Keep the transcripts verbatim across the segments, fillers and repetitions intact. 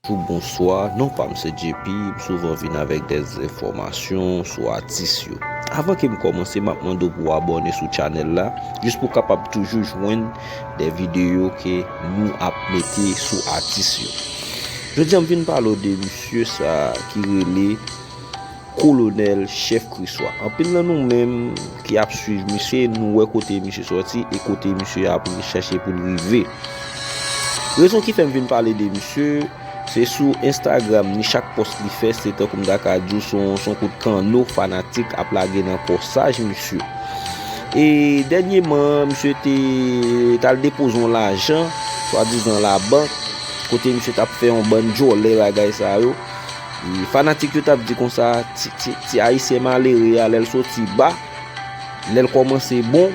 Bonjou, bonswa, non pa m se J P, m souvan vin avèk de enfòmasyon sou atis yo. Avan ke m kòmanse, m ap mande w pou w abòne sou chanèl la, jis pou w kapab toujou jwenn de videyo ke nou ap mete sou atis yo. Jodi a m vin pale w de misye sa ki rele Kolonèl Chèf Kriswa. Anpil nan nou menm ki ap swiv misye, nou wè kote misye sòti e kote misye ap chèche pou l rive. Rezon ki fè m vin pale de misye, se sou Instagram ni chak pòs li fè, se tankou m ta ka di w se yon, se yon kout kanno fanatik ap lage nan kòsaj misye. E dènyeman, misye te t al depoze yon lajan, swadizan labank, kote misye t ap fè yon bann djòlè bagay sa yo. E fanatik yo t ap di konsa, ti, ti, ti ayisyen malere a, lè l soti ba, lè l kòmanse bon,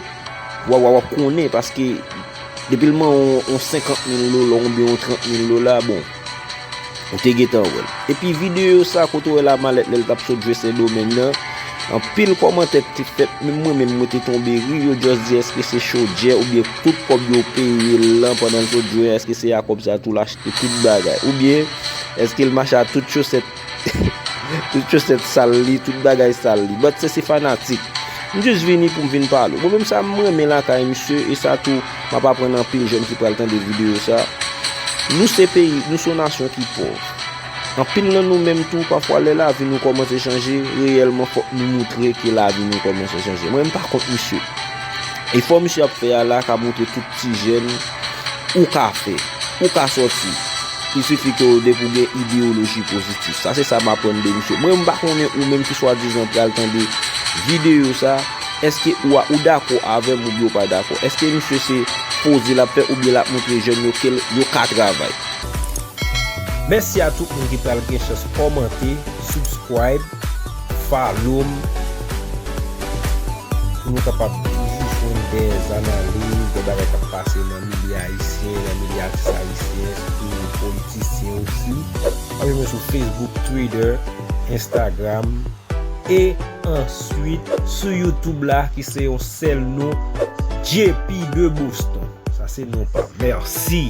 w a, w a, w ap konnen, paske depi l manyen yon, yon senkant mil dola oubyen yon trant mil dola, bon, ou te gentan wè l. Epi videyo sa, kote w wè la malèt lè l t ap sot jwe Sendomeng nan, anpil kòmantè ki te fèt, menm mwen menm mwen te tonbe ri, yo just di èske se chodyè oubyen tout kòb yo peye l lan pandan l sot jwe, èske se a kòb sa tou l achte tout bagay, oubyen èske l mache a tout chosèt, tout chosèt sal li, tout bagay sal li. But se, se fanatik. M jis vini pou m vin pale. Mwen menm sa m renmen lakay misye, e sa tou, m ap aprann anpil jèn ki pral tande videyo sa. Nou se peyi, nou se yon nasyon ki pòv. Anpil nan nou menm tou, pafwa lè lavi nou kòmanse chanje, reyèlman fòk nou moutre ke lavi nou kòmanse chanje. Mwen m pa kont misye. Efò misye ap fè a la ka moutre tout ti jèn ou ka fè, ou ka sòti. Il sifi ke w depi w gen ideyoloji pozitif. Sa se sa m aprann de misye. Mwen m pa konnen ou menm ki swadizan pral tande videyo sa, èske ou a, ou dakò avè m oubyen ou pa dakò? Èske misye se poze l ap fè oubyen l ap moutre jèn yo ke l, yo ka travay? Mèsi a tout moun ki pral gen chans kòmante, subscribe, follow m, pou nou kapab toujou jwenn de analiz de bagay k ap pase nan milye ayisyen, nan milye atis ayisyen, sitou politisyen osi. Ap jwenn mwen sou Facebook, Twitter, Instagram, e answit sou YouTube la, ki se yon sèl non, J P de Boston. Sa se non pa m. Mèsi.